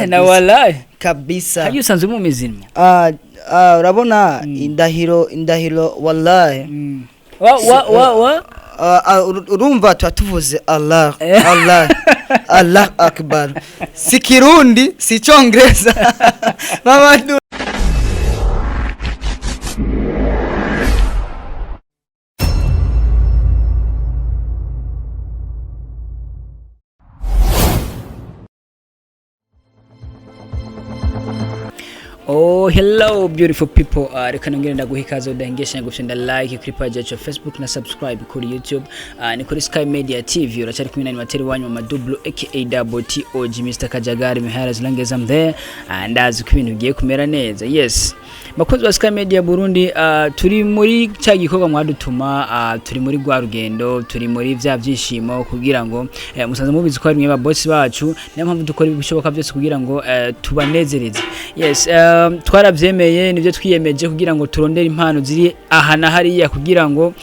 Na wallahi. Kabisa. Hagiye usanzwe mu mizima. Urabona indahiro, indahiro wallahi. Wa wa wa wa. Urumva tuba tuvuze Allah, Allah, Allah akbar. Si Kirundi, si Congereza. Mama. Oh, hello beautiful people. Reka nongere ndaguha ikaze udahengesha gufyonda like kuri page yacu ya Facebook na subscribe kuri YouTube. Ni kuri Sky Media TV. Uracyari kumwe na animateur wanyu Mama Double aka Double T O G Mr Kajagari Mihara, as long as I'm there. Ndazi ko ibintu bigiye kumera neza. Yes. Bakozi ba Sky Media Burundi, turi muri cya gikorwa mwadutuma, turi muri rwa rugendo, turi muri vya byishimo kugira ngo musanze mubizi ko ari mwe ba boss bacu, niyo mpamvu dukora ibishoboka byose kugira ngo tubanezereze. Yes, twaravyemeye, nivyo twiyemeje kugira ngo turondere impano ziri aha na hariya kugira ngo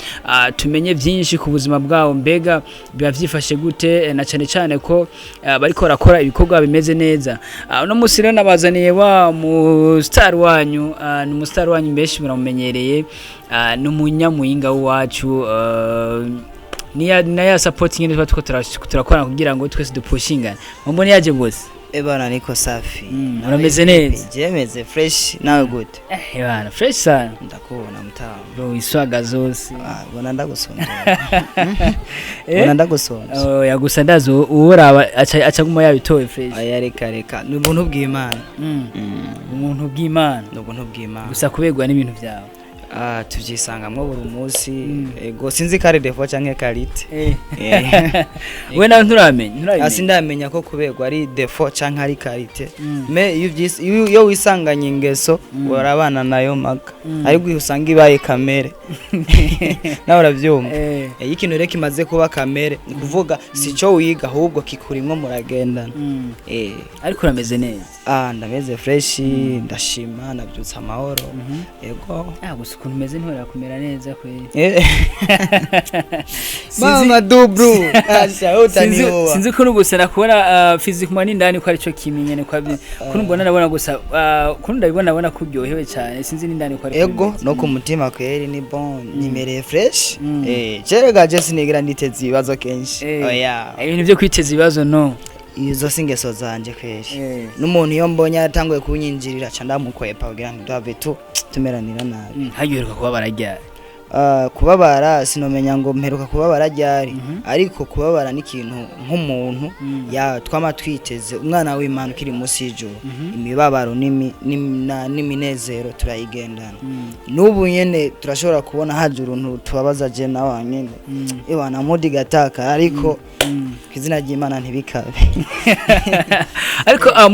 tumenye byinshi ku buzima bwabo, mbega biba vyifashe gute, na cyane cyane ko bariko barakora ibikorwa bimeze neza. Uno musi rero nabazaniye wa mu star wanyu, ni umu star wanyu benshi muramumenyereye, ni umunyamuyinga w'iwacu, niya na ya support nyine tuba turiko turakorana kugira ngo twese dupushingane. Mbona yaje bose. Ebana, niko safi. Urameze neza? Je meze fresh, nawe gute? Bana, fresh sana. Ndakubona mtamu. Bro, iswaga zose. Bona ndagusonza. Bona ndagusonza. Oh, ya gusa ndazi uworaba aca guma yabitoye fresh. Aya, reka reka, ni ubuntu bw'Imana. Umuntu bw'Imana. Ni ubuntu bw'Imana. Gusa kuberwa n'ibintu byawe. Tuvyisangamwo buri munsi. Ego, sinzi ko ari défaut canke qualité. We nawe nturamenya, nturamenya. Sindamenya ko kuberwa ari défaut canke ari qualité. Mais iyo wisanganye ingeso, urabana nayo maka, ariko iyo usanga ibaye kamere nawe uravyumva. Iyo ikintu rero kimaze kuba kamere, ni kuvuga si cyo wiga, ahubwo kikurimwo, muragendana. Ariko urameze neza? Ndameze fresh, ndashima, nabyutse amahoro. Ego. Gusa ukuntu umeze ntiwera kumera neza kweli. Mama Dubru, asha utaniwa. Sinzi ukuntu gusa nakubona physique n'indani ko arico kimwe nyene, ko ukuntu mbona nabona gusa, ukuntu ndabibona nabona ko uryohewe cyane, sinzi n'indani ko ari. Ego, no ku mutima kweri ni bon, nimereye fresh. Jerega je sinigira niteze ibibazo kenshi. Oya. Ibintu byo kwiteza ibibazo no. Izo si ingeso zanje kweri. N'umuntu iyo mbonye yatanguye kunyinjirira, ca ndamukwepa kugira ngo duhave tu tumeranira nabi. Hagiheruka kuba barajya? Kubabara sinomenya ngo mperuka kubabara ryari, ariko kubabara ni ikintu nk'umuntu ya twama twiteze, umwana w'Imana ukiri munsi y'ijuru, imibabaro n'iminezero turayigendana. N'ubu nyene turashobora kubona haje uruntu tubabaza je nawe nyene, ibana mudi gataka, ariko ku izina ry'Imana ntibikabe. Ariko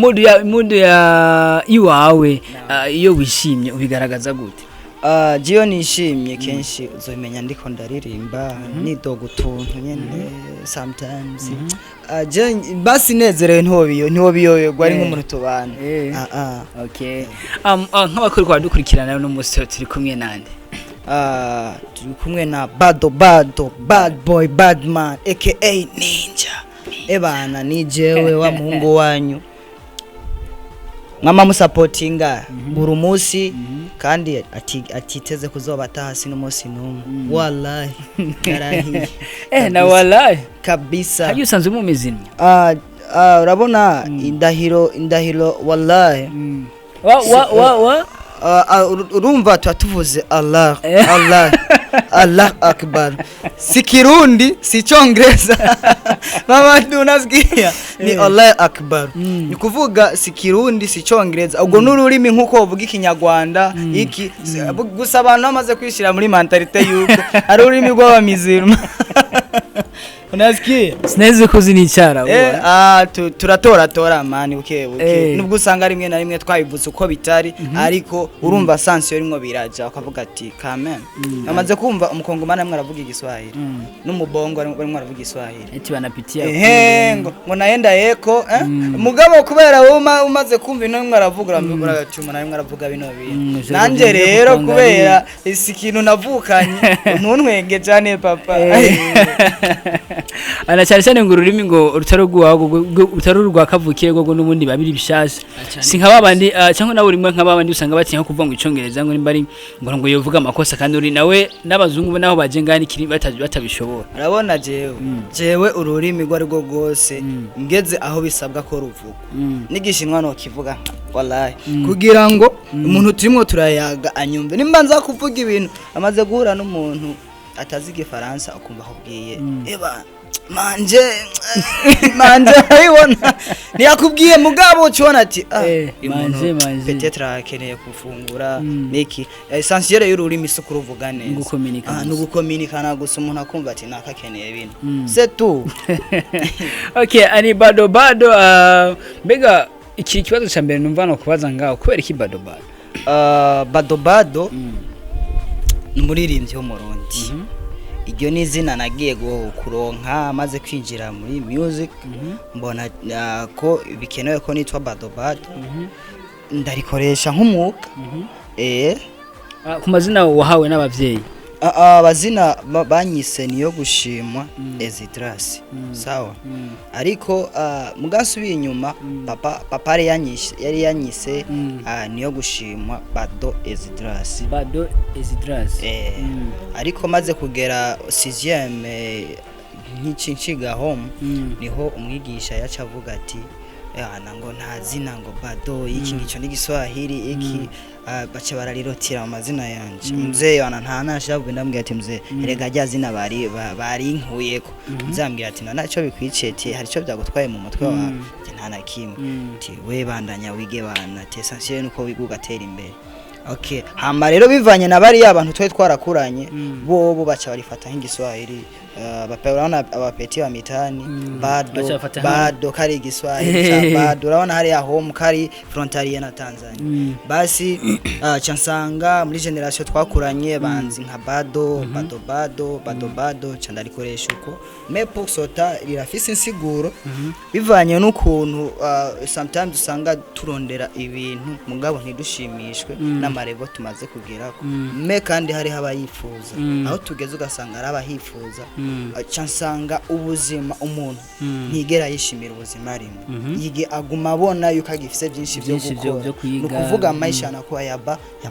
mood ya iwawe, iyo wishimye ubigaragaza gute? Jiyo nishimye kenshi uzobimenya ndiko ndaririmba, nidoga utuntu nyene sometimes. Je basi nezerewe, ntiwobiyoberwa ari nk'umuntu tubana. Okay, nk'abakuri kwa dukurikirana no munsi turi kumwe nande? Turi kumwe na Bado Bado Bad Boy Bad Man aka Ninja. Ebana, ni jewe wa muhungu wanyu mwama musapotinga buri munsi, kandi atiteze kuzoba atahasi n'umunsi n'umwe, wallahi yarahiye. Na wallahi. Kabisa. Hagiye usanzwe mu mizima. Urabona indahiro, indahiro wallahi. Wa wa wa wa. Urumva tuba tuvuze Allah, Allah, Allah akbar. Si Kirundi, si Congereza. Mama, unasikia ni Allah akbar, ni kuvuga si Kirundi, si Congereza, ubwo n'ururimi nk'uko uvuga Ikinyarwanda iki. Gusa abantu bamaze kwishira muri mentalité yuko ari ururimi rw'abamizirima, unasikia? Sinzi ko uzi n'icyarabu. Turatoratora mani buke buke. Nubwo usanga rimwe na rimwe twabivuze uko bitari, ariko urumva sansiyo rimwe biraja ukavuga ati kamen amaze kumva umukongomani amwe aravuga Igiswahili n'umubongo arimo aravuga Igiswahili. Eti banapitia. Ehe, ngo naenda yeko, eh? Mugabo kubera wowe umaze kumva ino rimwe aravuga, uravuga ati umuntu arimo aravuga bino bintu. Ijoro Nanje ryo rero kukwanga. Kubera si ikintu navukanye, ntuntwenge cyane papa. Ana cyane cyane ngo ururimi ngo rutari urwawe, rutari urwa kavukire rwo n'ubundi babiri bishasha. Si nka babandi, cyangwa nawe urimwe nka babandi usanga batinya nko kuvuga ngo icongereza, ngo nimba ari ngo yovuga amakosa, kandi uri nawe n'abazungu bo naho baje ngani kiri batabishobora. Urabona, jewe ururimi rwo ari rwo rwose, ngeze aho bisabwa ko ruvugwa, n'igishinwa nokivuga wallahi, kugira ngo umuntu turimo turayaga anyumve. Nimba nza kuvuga ibintu, amaze guhura n'umuntu atazi igifaransa, ukumva akubwiye eba manje manje, aribona ntiyakubwiye, mugabo ucibona ati ah, uyu muntu Manje, manje. peut-être akeneye gufungura niki. Essentiel y'ururimi si kuruvuga neza. Gukominika Ah, gusa. ni ugukominikana gusa, umuntu akumva ati nakakeneye bino, c'est tout. Okay, ani bado bado, mbega iki kibazo ca mbere numva no kubaza ngaho, kubera iki bado bado? Bado bado ni umuririmbyi w'Umurundi. Iryo ni izina nagiye kuronka maze kwinjira muri music, mbona ko bikenewe ko nitwa bado bado, ndarikoresha nk'umwuga. Ku mazina wahawe n'abavyeyi? Abazina banyise niyo gushimwa Ezidras, sawa, ariko mugasubiye inyuma, papa yari yanyise niyo gushimwa Bado Ezidras. Bado Ezidras. Ariko maze kugera 6ème nk'iki nshiga home, niho umwigisha yaca avuga ati yana ngo nta zina ngo Bado iki ngico n'igiswahili iki, baca bararirotira mu mazina yanje. Mzee wana nta nashavuye, ndambwira ati mzee, erega rya zina bari barinkuyeko. Mzee ambwira ati nacyo bikwiciye, ati hari ico byagutwaye mu mutwe wawe? Ati nta na kimwe. Ati we bandanya wige bana, ati essentiel nuko wiga ugatera imbere. Okay, hama rero bivanye na bariya abantu twari twarakuranye, bobo baca barifata nk'igiswahili. Urabona abapeti wa mitani, bado Baca bafata bado kari igiswahili ca bado, urabona hariya home kari frontalier na Tanzania. Basi ca nsanga muri generation twakuranye banzi nka bado bado bado bado bado, ca ndarikoresha uko. Mais pour sota rirafise insiguro bivanye n'ukuntu sometimes usanga turondera ibintu mugabo ntidushimishwe n'amarebo tumaze kugerako, mais kandi hariho abayifuza aho tugeze, ugasanga ari abahifuza. Ca nsanga ubuzima, umuntu ntigera yishimira ubuzima arimo, yige aguma abona yuko agifise byinshi byo Byinshi gukora. Byo kwiga. Ni ukuvuga maisha anakuwa ya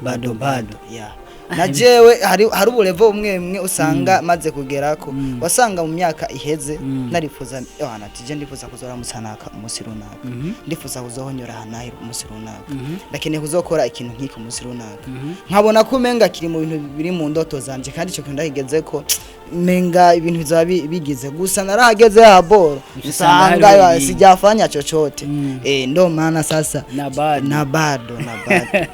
bado bado ya na jewe hari uburevo bumwe bumwe usanga maze kugerako, wasanga mu myaka iheze narifuza wana tije ndifuza kuzora musanaka umunsi runaka, ndifuza kuzohonyora hanahi umunsi runaka, ndakeneye kuzokora ikintu nk'iki umunsi runaka, nkabona ko umenga kiri mu bintu biri mu ndoto zanje, kandi ico kintu ndakigezeko menga ibintu bizaba bigize gusa narahageze ya boro Usanga nsanga hariho ibindi. sijafanya chochote. Ndo maana sasa Na bado. Na bado na bado.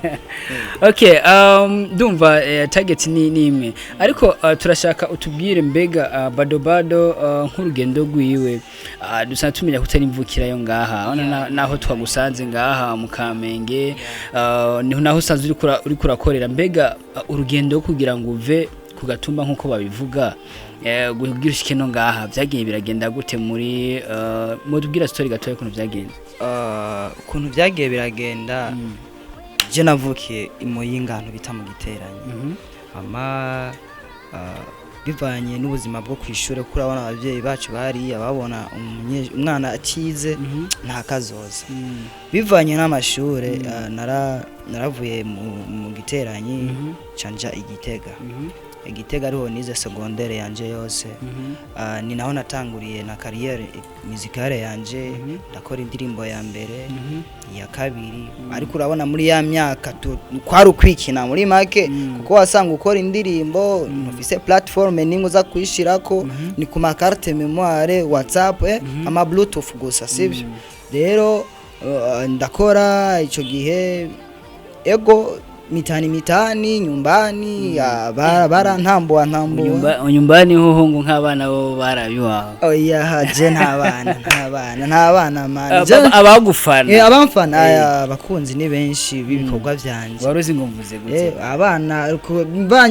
Okay, ndumva target ni imwe, ariko turashaka utubwire mbega bado bado, nk'urugendo rwiwe, dusanzwe tumenya ko utari imvukira yo ngaha. Urabona naho twagusanze ngaha mu Kamenge, niho naho usanzwe uriko urakorera. Mbega urugendo kugira ngo uve ku gatumba nk'uko babivuga, kugira ushike no ngaha, vyagiye biragenda gute? Muri mutubwira story gatoya ukuntu vyagenze. Ukuntu byagiye biragenda, je navukiye i Muyinga, ahantu bita mu Giteranyi. Ama bivanye n'ubuzima bwo kwishure, kuko urabona abavyeyi bacu bariya babona umwana atize nta kazoza. Bivanye n'amashure, naravuye mu Giteranyi canja i Gitega. I Gitega ariho nize secondaire yanje yose. Ni naho natanguriye na carrière musicale yanje, ndakora indirimbo ya mbere, iya kabiri. Ariko urabona muri ya myaka kwari ukwikina muri make, kuko wasanga ukora indirimbo ntufise platform nimwe uza kuyishirako, ni ku ma carte mémoire, WhatsApp, ama Bluetooth gusa, sibyo? Rero ndakora ico gihe ego mitani mitani nyumbani, barantambuwa ntambuwa. Nyumbani hoho ngo nk'abana bo barabiwawe? Oya, je nta bana, nta bana, nta bana man. Abagufana. Abamfana, abakunzi ni benshi b'ibikorwa vyanje. Wari uzi ngo mvuze gute? Abana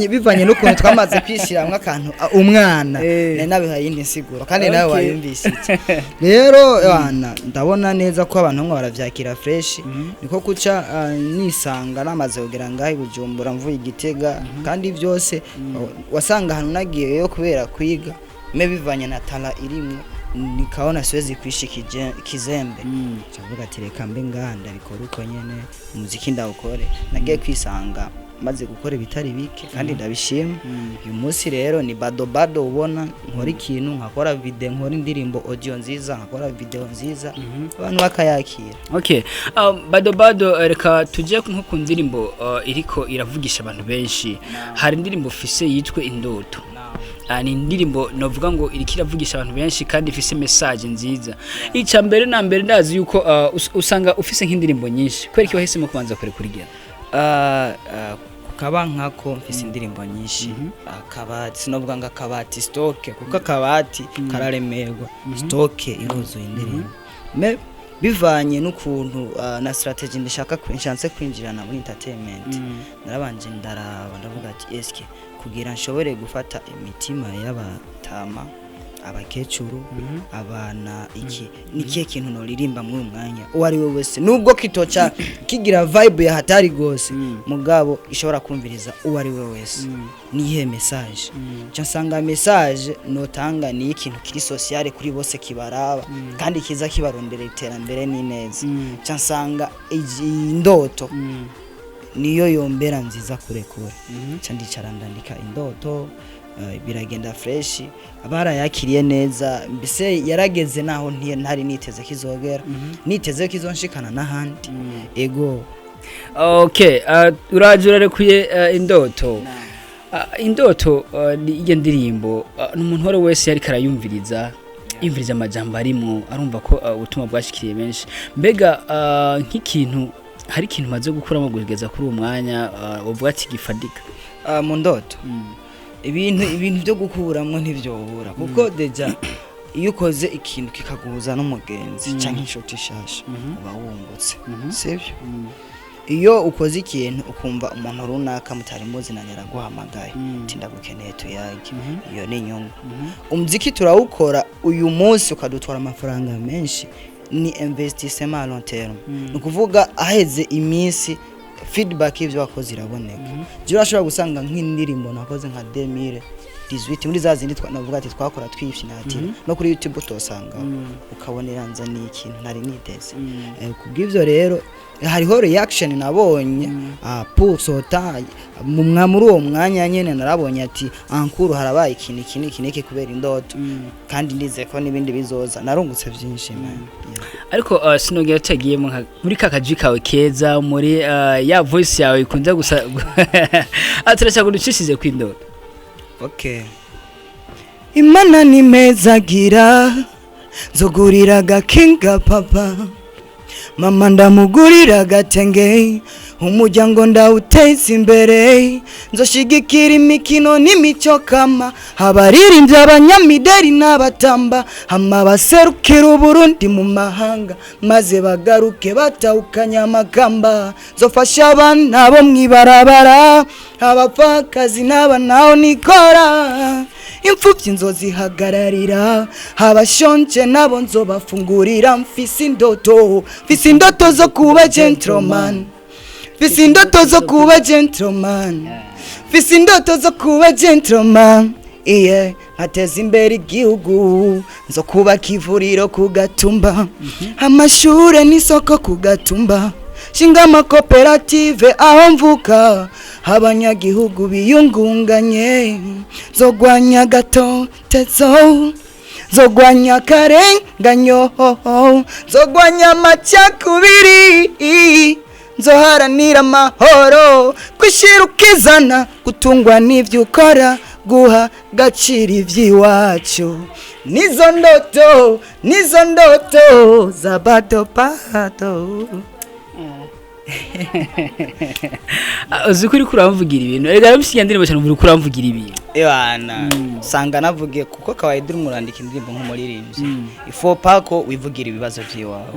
bivanye n'ukuntu twamaze kwishiramwo akantu, umwana nari nabihaye iyindi nsiguro kandi nawe wayumvise iki. Rero bana ndabona neza ko abantu bamwe baravyakira fresh, niko kuca nisanga namaze kugera ngaho i Bujumbura mvuye i Gitega, kandi byose wasanga ahantu nagiyeyo kubera kwiga, mais bivanye na tara irimwo. Nikaona siwezi kuishi kizembe, cavuga ati reka mbe ngaha ndabikora uko nyene, umuziki ndawukore. Nagiye kwisanga maze gukora ibitari bike kandi ndabishima. Uyu munsi rero ni bado bado, ubona nkora ikintu, nkakora video, nkora indirimbo audio nziza, nkakora video nziza, abantu bakayakira. Okay, bado bado, reka tujye nko ku ndirimbo iriko iravugisha abantu benshi. Hari indirimbo ufise yitwe Indoto. Ni indirimbo novuga ngo iriko iravugisha abantu benshi kandi ifise message nziza. Ica mbere na mbere, ndazi yuko usanga ufise nk'indirimbo nyinshi, kubera iki wahisemo kubanza kure kurigira? Kukaba nkako mfise indirimbo nyinshi, akabati, sinovuga ngo akabati stock, kuko akabati kararemerwa, stock iruzuye indirimbo. Mais bivanye n'ukuntu na strategy ndashaka nshatse kwinjirana muri entertainment, narabanje ndaraba, ndavuga ati eske kugira nshobore gufata imitima y'abatama, abakecuru, abana, iki ni kihe kintu noririmba muri uyu mwanya uwo ari we wese, nubwo kitoca kigira vibe ya hatari gose, mugabo ishobora kumviriza uwo ari we wese, niyihe message? Nca nsanga message notanga ni ikintu kiri sociale kuri bose, kibaraba kandi kiza kibarondera iterambere n'ineza. Nca nsanga iyi Ndoto niyo yombera nziza kure kure. Nca ndicara ndandika Indoto, biragenda fresh, abarayakiriye neza, mbese yarageze naho ntari niteze kizogera, niteze kizonshikana n'ahandi, ego. Okay, uraje urarekuye Indoto. Indoto ni iyo ndirimbo, n'umuntu uwo ari we wese yariko arayumviriza, yumviriza amajambo arimwo, arumva ko ubutumwa bwashikiriye benshi. Mbega nk'ikintu, hari ikintu umaze gukuramo kugeza kuri uwo mwanya uvuga ati gifadika? Mu Ndoto, ibintu byo gukuramwo ntivyobura, kuko déjà iyo ukoze ikintu kikaguhuza n'umugenzi canke inshuti shasha, uba wungutse, sibyo? Iyo ukoze ikintu ukumva umuntu runaka mutari muzinanye araguhamagaye ati ndagukeneye tuyage, iyo ni inyungu. Umuziki turawukora uyu munsi ukadutwara amafaranga menshi, ni investissement à long terme. Ni ukuvuga aheze iminsi feedback y'ibyo wakoze iraboneka. Je urashobora gusanga nk'indirimbo nakoze nka 2018 muri za zindi navuga ati twakora twifyinatira, no kuri YouTube utosanga, ukabona iranzaniye ikintu ntari niteze. Kubw'ivyo rero hariho reaction nabonye pour sota mu muri uwo mwanya nyene, narabonye ati ankuru harabaye ikintu iki n'iki n'iki kubera Indoto, kandi ndizeye ko n'ibindi bizoza. Narungutse byinshi, man. Yeah. Ariko sinongera tutagiyemo muri ka kaji kawe keza, muri ya voice yawe ikunze gusa, turashaka uducishize ku Indoto. Okay. Imana ni meza gira, nzogurira agakinga papa, mama ndamugurira agatenge, umuryango ndawuteza imbere, nzoshigikira imikino n'imico kama, abaririmbyi, abanyamideri n'abatamba, hama baserukira Uburundi mu mahanga, maze bagaruke batahukanye amakamba. Nzofasha abana bo mw'ibarabara, abapfakazi n'abanaho nikora, imfubyi nzozihagararira, abashonje nabo nzobafungurira. Mfise indoto, mfise indoto zo kuba gentleman, mfise indoto zo kuba gentleman, mfise indoto zo kuba gentleman, iye, nkateza imbere igihugu. Nzo kubaka ivuriro ku gatumba, amashure n'isoko ku gatumba, shinga amakoperative aho mvuka, abanyagihugu biyungunganye. Nzogwanya gatotezo, nzogwanya akarenganyo, nzogwanya amacakubiri, nzoharanira amahoro, kwishira ukizana, gutungwa n'ivyo ukora, guha gaciro ivy'iwacu. Nizo ndoto, nizo ndoto za Bado Bado. Uzi ko uriko uramvugira ibintu, erega aramusiga indirimbo cyane, uriko uramvugira ibintu. Ebana, usanga navugiye kuko kawaida urimo urandika indirimbo nk'umuririmbyi, il faut pas ko wivugira ibibazo by'iwawe,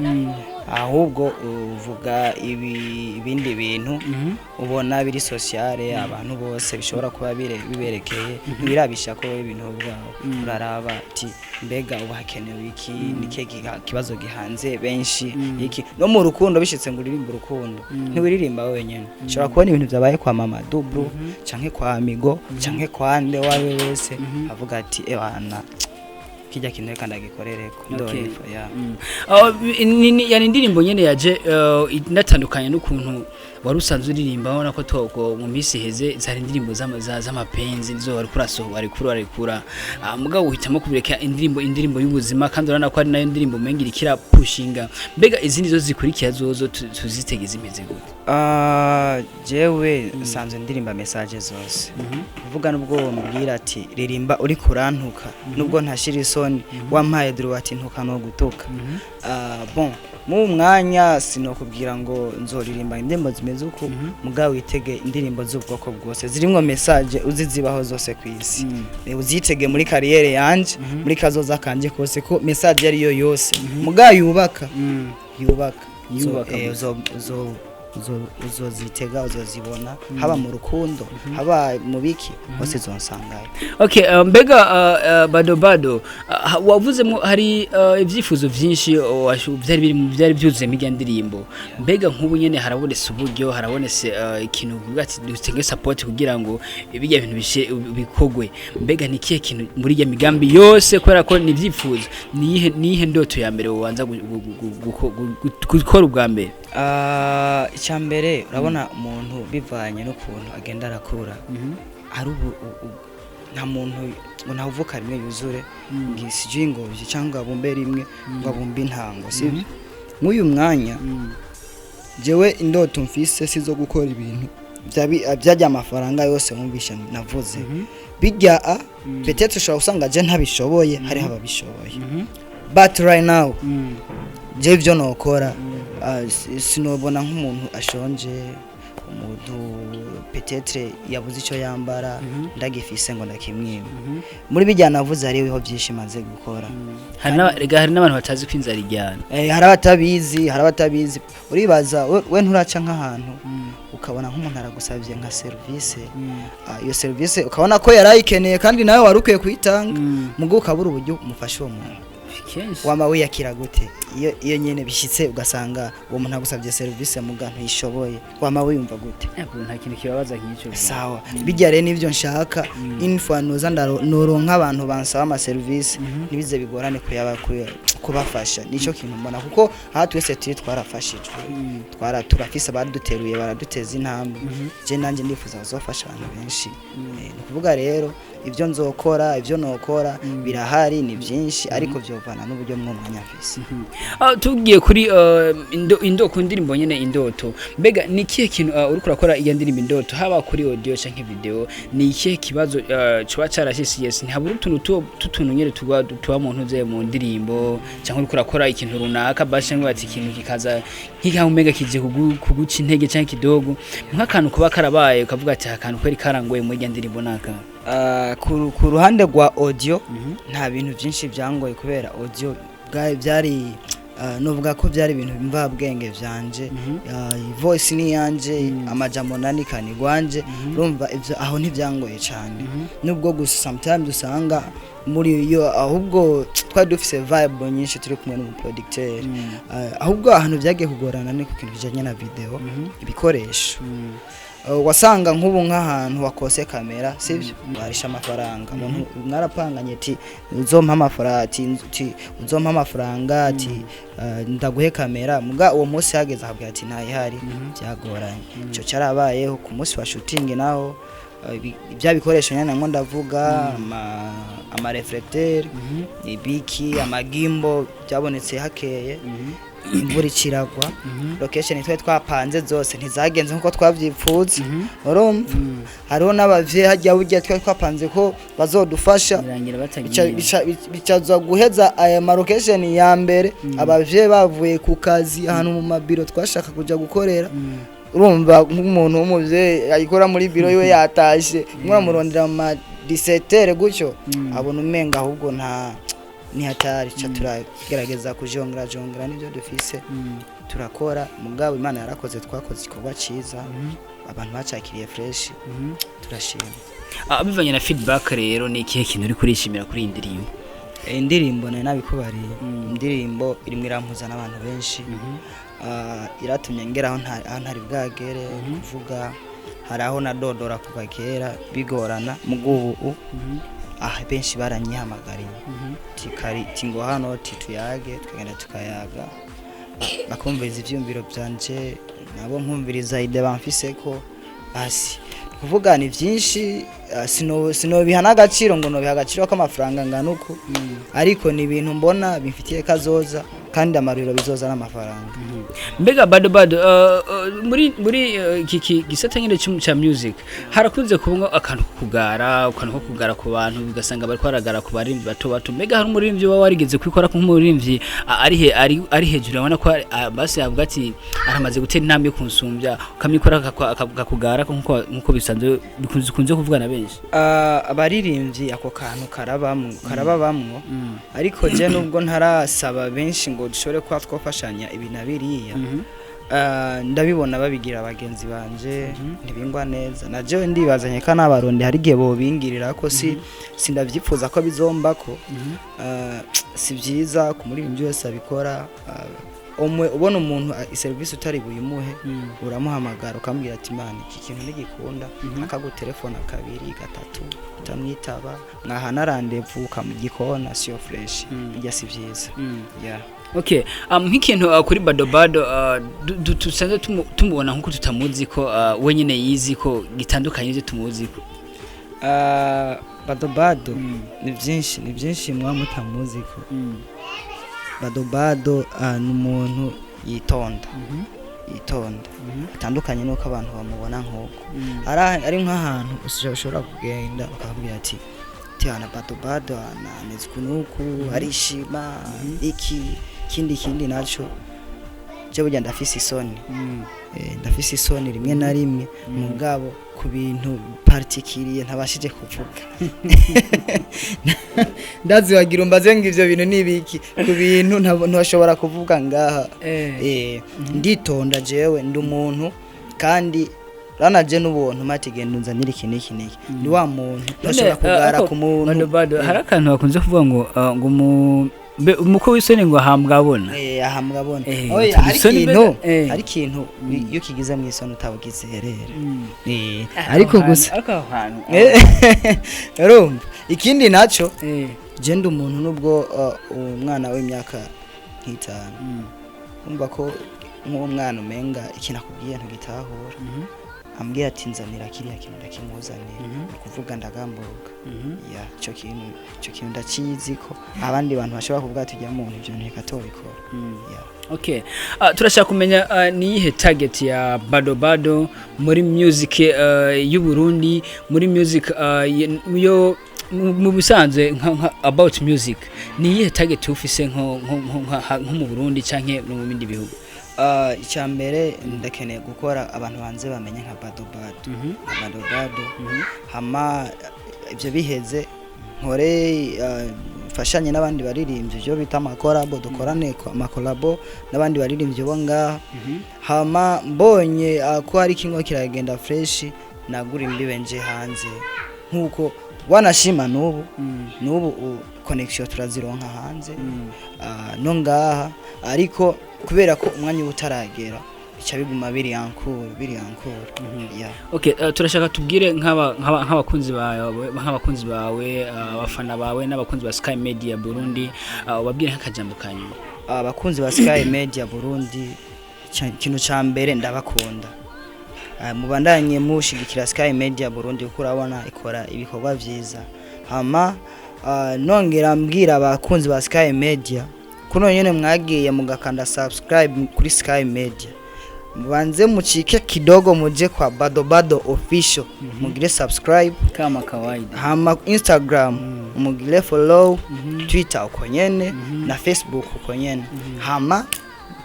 ahubwo uvuga ibindi bintu ubona biri sociale, abantu bose bishobora kuba biberekeye. Ntibirabisha ko ibintu ubwawe uraraba ati mbega ubu hakenewe iki, nike kibazo gihanze benshi iki. No mu rukundo, bishitse ngo uririmbe urukundo, ntiwiririmba wenyine. Ushobora kubona ibintu byabaye kwa mama Dubru canke kwa Amigo canke kwa nde wawe wese, avuga ati ebana. Kijya kintu reka ndagikorereko ndorifa ya. Oh, yani indirimbo nyene yaje inatandukanye n'ukuntu wari usanzwe uririmba. Ubona ko toko mu minsi iheze zari indirimbo z'amapenzi nizo wari kurasohora, wari kurakura. Mugabo uhitamo kubireka indirimbo y'ubuzima, kandi urabona ko ari nayo ndirimbo umenga iriko irapushinga. Mbega izindi zo zikurikira zozo tuzitege zimeze gute? Ah, jewe nsanzwe ndirimba message zose, kuvuga nubwo wombwira ati ririmba uri kurantuka, nubwo ntashira isoni, wampaye droit ati ntuka no gutuka. Ah, bon, mu mwanya sinokubwira ngo nzoririmba indirimbo zimeze uko, mugabo witege indirimbo z'ubwoko bwose zirimwo message uzi zibaho zose ku isi. Uzitege muri carrière yanje, muri kazoza kanje kose, ko message ariyo yose mugabo yubaka, yubaka. Yubaka gusa. Uzozitega, uzozibona, haba mu rukundo, haba mu biki hose zonsangayo. Okay, mbega bado bado wavuzemo hari ibyifuzo byinshi, byari biri byari byuzuye muri iyo ndirimbo. Mbega nk'ubu nyene harabonetse uburyo, harabonetse ikintu uvuga ati dutenge support kugira ngo bijya bintu bishe bikogwe. Mbega ni ikihe kintu muri iyo migambi yose, kubera ko ni ibyifuzo, niyihe ndoto ya mbere wobanza gukora ubwa mbere? Ah, icya mbere, urabona umuntu bivanye n'ukuntu agenda arakura, hari ubu nta muntu ngo ntavuka rimwe yuzure, ngo isijye ingobyi cyangwa ngo abumbe rimwe ngo abumbe intango, sibyo? Nk'uyu mwanya jewe indoto mfise si zo gukora ibintu byajya amafaranga yose wumvishe navuze bijya a peut-être ushobora gusanga je ntabishoboye, hariho ababishoboye, but right now je ibyo nokora, sinobona nk'umuntu ashonje, umuntu peut-être yabuze icyo yambara, ndagifise ngo ndakimwima. Muri bijya navuze hariho byinshi maze gukora. Rega hari n'abantu batazi ko inzara ijyana. Hari abatabizi, hari abatabizi. Uribaza we nturaca nk'ahantu ukabona nk'umuntu aragusabye nka serivisi, iyo serivisi ukabona ko yari ayikeneye kandi nawe wari ukwiye kuyitanga, mugo ukabura uburyo umufasha uwo muntu? Kenshi. Wama wiyakira gute iyo nyene bishyitse ugasanga uwo muntu agusabye serivisi muga ntuyishoboye? Wama wiyumva gute? Nta kintu kibabaza nk'icyo. Sawa, bijya rero nivyo nshaka info noza noronka abantu bansaba ama service, ntibize bigorane kubafasha. Nico kintu mbona, kuko aha twese turi twarafashijwe, twara turafise abaduteruye, baraduteza intambwe. Je nanjye ndifuza kuzofasha abantu benshi. Ni ukuvuga rero ibyo nzokora, ibyo nokora birahari, ni byinshi, ariko byovana n'uburyo mwo mwanya mfise. Tugiye kuri indo ku ndirimbo nyene Indoto. Mbega ni ikihe kintu uriko urakora iyo ndirimbo Indoto, haba kuri audio canke video, ni ikihe kibazo coba carashise? Yes, ntihabura utuntu tutuntu nyene tuba mu ntuze mu ndirimbo, canke uriko urakora ikintu runaka basi, cyangwa ati ikintu kikaza nk'ikaho umenga kije kuguca intege canke kidogo, nk'akantu kuba karabaye ukavuga ati akantu kweri karangoye muri iyo ndirimbo naka? Ku ruhande rwa audio nta bintu byinshi byangoye, kubera audio byari novuga ko byari ibintu mvabwenge vyanje. Voice ni yanje, amajambo nandika ni gwanje. Urumva ivyo aho ntibyangoye cyane, nubwo gusa sometimes usanga muri iyo ahubwo twari dufise vibe nyinshi turi kumwe n'umuproducteur. Ahubwo ahantu byagiye kugorana ni ku kintu kijanye na video, ibikoresho. Wasanga nk'ubu nk'ahantu wakose kamera, sibyo, warisha amafaranga umuntu mwarapanganye ati uzompa amafaranga, ati uzompa amafaranga, ati ndaguhe kamera, muga uwo munsi hageze akabwira ati ntayihari. Byagoranye, ico cyarabayeho. Ku munsi wa shooting naho bya bikoresho nyene namwo ndavuga ama reflecteur, ibiki, amagimbal byabonetse hakeye, imvura ikiragwa. Location twari twapanze zose ntizagenze nkuko twavyipfuza. Urumva hariho n'abavyeyi hajya burya twari twapanze ko bazodufasha, birangira batagiye. Bicaza guheza aya ma location ya mbere abavyeyi bavuye ku kazi, ahantu mu mabiro twashaka kuja gukorera. Urumva nk'umuntu w'umuvyeyi ayikora muri biro yiwe yatashe, muramurondera mu ma 17 gutyo, abona umenga ahubwo nta nihatari ca. Turagerageza kujongera jongera n'ibyo dufise, turakora, mugabo Imana yarakoze, twakoze igikorwa ciza, abantu bacakiriye fresh, turashima. Bivanye na feedback rero, ni ikihe kintu uri kurishimira kuri iyi ndirimbo? Indirimbo nari nabikubariye, indirimbo irimwo irampuza n'abantu benshi. Iratumye ngera aho ntari bwagere. Kuvuga hari aho nadodora kuva kera bigorana, mugubu Ah, benshi baranyihamagariye tikari tingo hano tituyage, tukagenda tukayaga, bakumviriza ivyiyumviro vyanje, nabo nkumviriza idée bamfiseko. Basi kuvuga ni vyinshi, sinobiha n'agaciro ngo nobiha agaciro k'amafaranga ngana uku, ariko ni ibintu mbona bimfitiye kazoza, kandi amaruriro bizoza n'amafaranga. Mbega Bado Bado, muri iki gisata nyine ca music harakunze kuba akantu ko kugara, akantu ko kugara ku bantu, ugasanga bariko baragara ku baririmbyi bato bato. Mbega hari umuririmbyi uba warigeze kwikora ko nk'umuririmbyi ari hejuru, abona ko basi avuga ati aramaze gutera intambwe kunsumbya, ukamwikora akakugara ko nkuko bisanzwe bikunze kuvugana benshi? Ah, abaririmbyi ako kantu karabamwo, karababamwo, ariko je nubwo ntarasaba benshi ngo dushobore kuba twafashanya ibi na biriya, ndabibona babigira bagenzi banje, ntibingwa neza. Na jewe ndibazanye ko n'abarundi hari igihe bobingirira ko si sindavyifuza ko bizombako. Si vyiza ku muririmbyi wese abikora. Umwe ubona umuntu iserivisi utari buyimuhe, uramuhamagara ukamubwira ati: "Mana, iki kintu ntigikunda." Akagutelefona kabiri, gatatu, utamwitaba, mwahana rendez-vous ukamugikona, siyo fresh bijya, si vyiza, yeah. Okay, nk'ikintu kuri Bado Bado dusanzwe tumubona nkuko tutamuzi ko we nyene yizi ko gitandukanye n'ivyo tumuzi ko. Bado Bado ni byinshi, ni byinshi muba mutamuzi ko. Bado Bado ni umuntu yitonda, yitonda, atandukanye n'uko abantu bamubona nk'uko ari nk'ahantu ushobora kugenda bakakubwira ati tihana Bado Bado ameze uku n'uku, arishima iki kindi naco. Je burya ndafise isoni. Ndafise isoni rimwe na rimwe, mugabo ku bintu particulier ntabashije kuvuga, ndazibagira umbaze ngo ivyo bintu nibiki, ku bintu ntashobora kuvuga ngaha. Nditonda jewe, ndi umuntu kandi ranaje n'ubuntu mati genda unzanire iki n'iki n'iki, ni wa muntu ntashobora kugara ku muntu. Bado Bado, hari akantu bakunze kuvuga ngo umukwe w'isoni ngo ahambwa abona. Aha murabona. Oya, turi hari isoni ikintu hari ikintu iyo ukigize mu isoni utabugize rero. Ariko gusa ariko aho hantu urumva ikindi naco, je ndi umuntu nubwo umwana w'imyaka nk'itanu, umva ko nk'uwo mwana umenga ikintu akubwiye ntugitahura, ambwira ati nzanira kiriya kintu, ndakimuzanira. Ni ukuvuga ndagamburuka. Ya, ico kintu ndakizi ko abandi bantu bashobora kuvuga ati ujya muntu ivyo ntireka tobikora. Ya. Okay. Turashaka kumenya ni iyihe target ya Bado Bado muri music y'u Burundi, muri music yo mu bisanzwe nka about music, ni iyihe target ufise nko mu Burundi canke no mu bindi bihugu? Icya mbere ndakeneye gukora abantu banze bamenye nka Bado Bado, nka Bado Bado. Hama ibyo biheze, nkore mfashanye n'abandi baririmbyi, ibyo bita amacollabo, dukorane amacollabo n'abandi baririmbyi bo ngaha. Hama mbonye ko hari kimwe kiragenda fresh, nagura imbibe nje hanze, nkuko wanashima n'ubu connection turazironka hanze no ngaha, ariko kubera ko umwanya uba utaragera bica biguma biri en cours, biri en cours, yeah. Okay, turashaka tubwire nk'abakunzi bawe, abafana bawe n'abakunzi ba Sky Media Burundi, ubabwire nk'akajambo kanyuma. Abakunzi ba Sky Media Burundi, ikintu ca mbere ndabakunda. Mubandanye mushigikira Sky Media Burundi kuko urabona ikora ibikorwa vyiza. Hama nongera mbwira abakunzi ba Sky Media kuno nyene mwagiye mugakanda subscribe kuri Sky Media, mubanze mucike kidogo muje kwa Bado Bado Official mugire subscribe. Kama kawaida. Hama Instagram mugire follow, Twitter uko nyene na Facebook uko nyene. Hama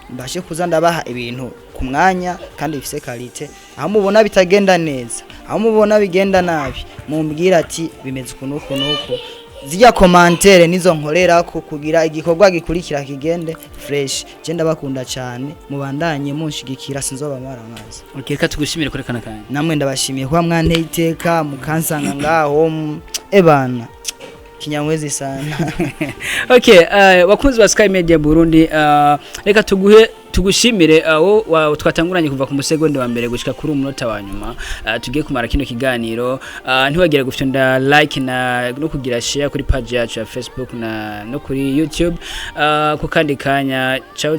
mbashe kuza ndabaha ibintu ku mwanya kandi bifise qualité. Aho mubona bitagenda neza, aho mubona bigenda nabi, mumbwira ati bimeze uku nuku nuku. Zijya commentaire nizo nkorerako kugira igikorwa gikurikira kigende fresh. Je ndabakunda cyane, mubandanye munshigikira, sinzobamara amazi. Okay, reka tugushimire kuri kana kanya. Namwe ndabashimiye kuba mwanteye iteka mukansanga ngaho, ebana. Kinyamwezi sana. Okay, bakunzi ba Sky Media Burundi, reka tuguhe tugushimire wo twatanguranye kuva ku musegonde wa mbere gushika kuri umunota wa nyuma tugiye kumara kino kiganiro. Ntiwagire gufyonda like na no kugira share kuri page yacu ya Facebook na no kuri YouTube. Ku kandi kanya, ciao.